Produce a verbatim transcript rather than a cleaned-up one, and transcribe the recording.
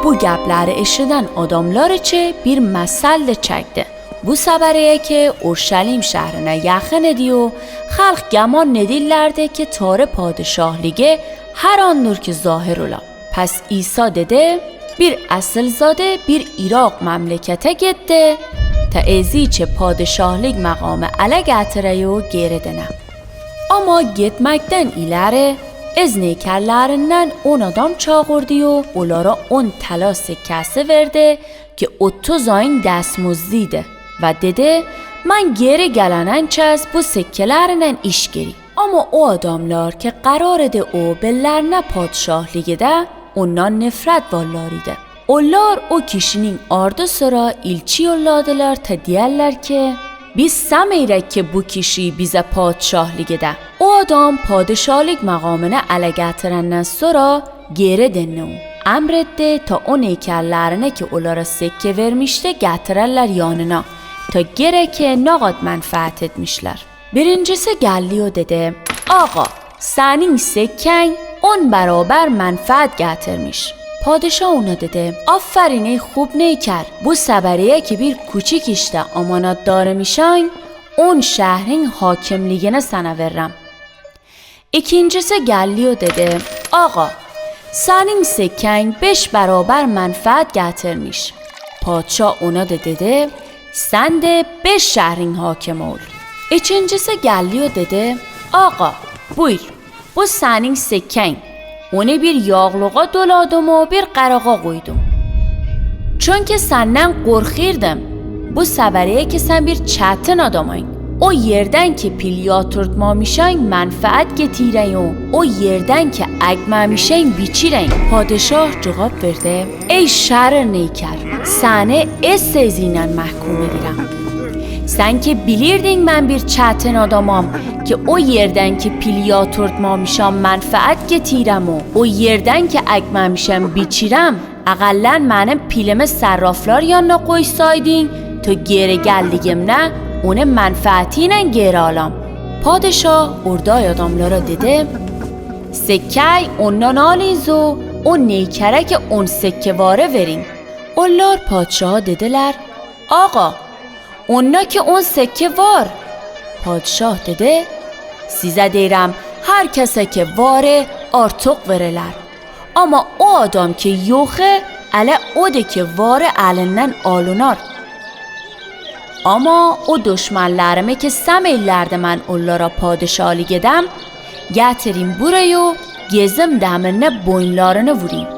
Bu gapları eşiden adamlar içi bir masal de çekdi. Bu sabareye ki Urşalim şehrine yakın ediyo, halk gamon nedillerdi ki Tore padişahlige her andur ki zahir ola. Pes İsa dedi, bir asilzade bir İraq memlekete gitti, ta ezi çi padişahlik maqamı ele getireyo geri dene. Ama gitmekden ileri, iz neykerlerinden on adam çağırdıyo, olara on tala sikkesi verdi ki ottuz ayın desmuzdiydi, ve dedi, men geri gelenen çez bu sikkelerinen iş geri. Ama o adamlar ki qarar idi o billerine padişahligide, ondan nefret vallarıydı. Onlar o kişinin ardı sıra ilçi yolladılar ta diyeller ki, biz semeyrek ki bu kişi bize padişahligide. O adam padişahlik maqamını ele getirenden sıra geri dinnu. Emretti ta o neykerlerine ki olara sikke vermişti getireller yanına. Ta gere ki naqat menfeat etmişler. Birincisi geldi o dedi, ağa, senin sikken on beraber menfeat getirmiş. Padişah ona dedi, aferin ey hub neyker, bu sebereye ki bir küçük işte amanatdarım işen, on şehrin hakimligini sana verrem. İkincisi geldi o dedi, ağa, senin sikken beş beraber menfeat getirmiş. Padişah ona da dedi, sen de beş şehrin hakimi ol. Üçüncisi geldi o dedi, ağa, buyur, bu senin sikken. Onu bir yağlığa doladım o bir qarağa qoydum. Çünki senden qorqırdım. Bu sebereye ki sen bir çetin adamın. O yerden ki pil yaturtmamışan menfeat getiren o, o yerden ki ekmemişan biçiren. Padişah cevap verdi, ey şerir neyker, seni iz sezinen mahkum edirem. Sen ki bilirdin men bir çetin adamam ki o yerden ki pil yaturtmamışan menfeat getirem o, o yerden ki ekmemişan biçirem. Eqellen menim pilimi sarraflar yanına qoysaydın, to geri geldigimde onu menfeatinen geri alam. Padişah orday adamlara dedi, sikkey ondan alıyız o, o neykere ki on sikke varı verin. Onlar padişaha dediler, ağa, onda ki on sikke var. Padişah dedi, size deyrem, her kese ki varı artıq veriler. Ama o adam ki yoxı, ele o de ki varı elinden alınar. Ama o duşmanlarımı ki semeylerdi men onlara padişahlık edem, getirin buraya, gezim deminine boynlarını vurin.